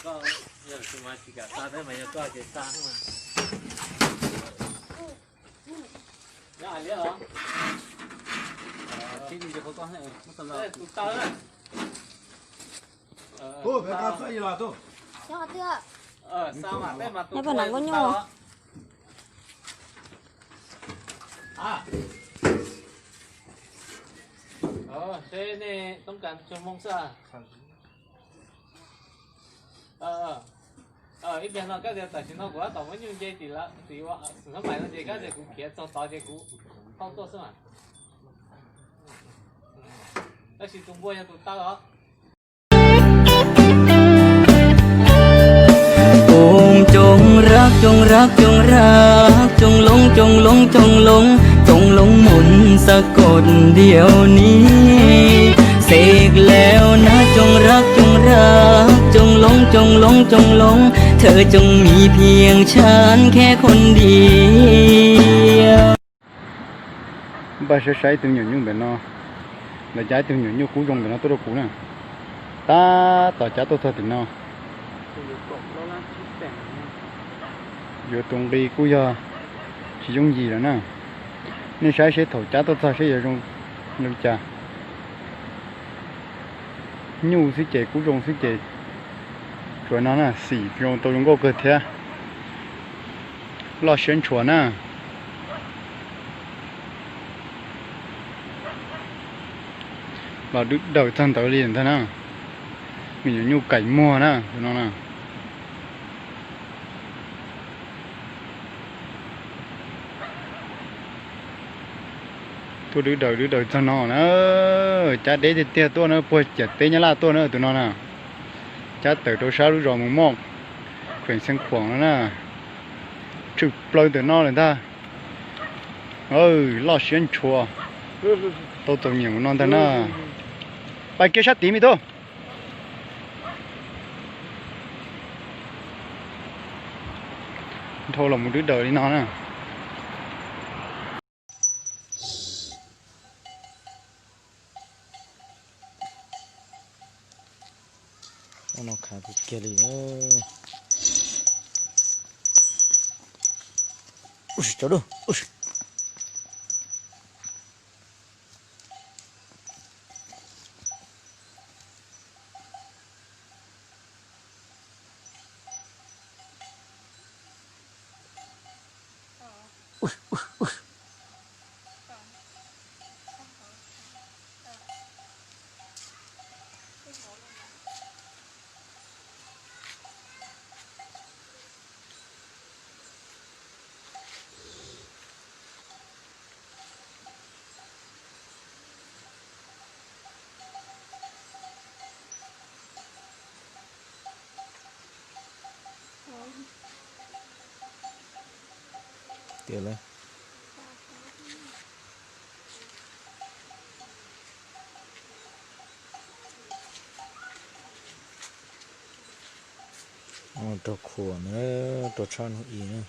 Koj yog tus mas tsis kam xa thiab mas yog koj ces xa thiab mas. Nyob hais liab os. Tus taw na. Tus taw. Xa mas tej mas tus taw os. Seb nej toob kas tsuag moo xwb. Ib pliag no kab tias tam sim no kuv tab tom muab nyuj nce tim tim ua xwm hab mais no ces kab tias kuv khiav txog tod ces kuv thauj tuaj xwb mas. Tab sis tus npua yog tus taw os. Ub, coo rab, coo rab, coo rab, coo loo, coo loo, coo loo, coo loo mus xav kod ntiav ni. Xes lawm na, coo rab, coo rab, coo loo, coo loo, coo loo, thawj coo mis phiaj tshan kheb khuv ntiav. Npaj saib saib ib tug nyuam nyuj ntawm no, lawv cab ib tug nyuam nyuj qub zoo ntawm no tuaj rau kuv na. Tab tom cab tuaj txog tim no. Yuav tus nqi kuj yog tsis yooj yim lawm na. Nej saib seb thaum cab tuaj txog seb yuav zoo li cas. Nyuj xwb ces kub zoo xwb ces tsuav no na, xim zoo tau zoo nkauj kawg thiab. Loj siab ntshua na. Los dwb dawm txog ntawd li ntag na. Me nyuam nyuj kaim muag na tus no na. Tuaj dwb dawm dwb dawm txog no na. Cab deb tiag tiag tuaj na, puag ciam teb Nyab Laj tuaj na tus no na. Cab tawm rau sab lub zos Mus Moj, kheem Xeev Khuam no na. Tshwm plaws ntawm no lawm ntag. Loj siab ntshua. Tau txaus nyiam mus no ntag na. Pais kiag sab tid me tub. Dhau los mus dwb dawm li no na. No khav kiag li. Tiag lawm. Rau khuam na, rau tshab nug i na.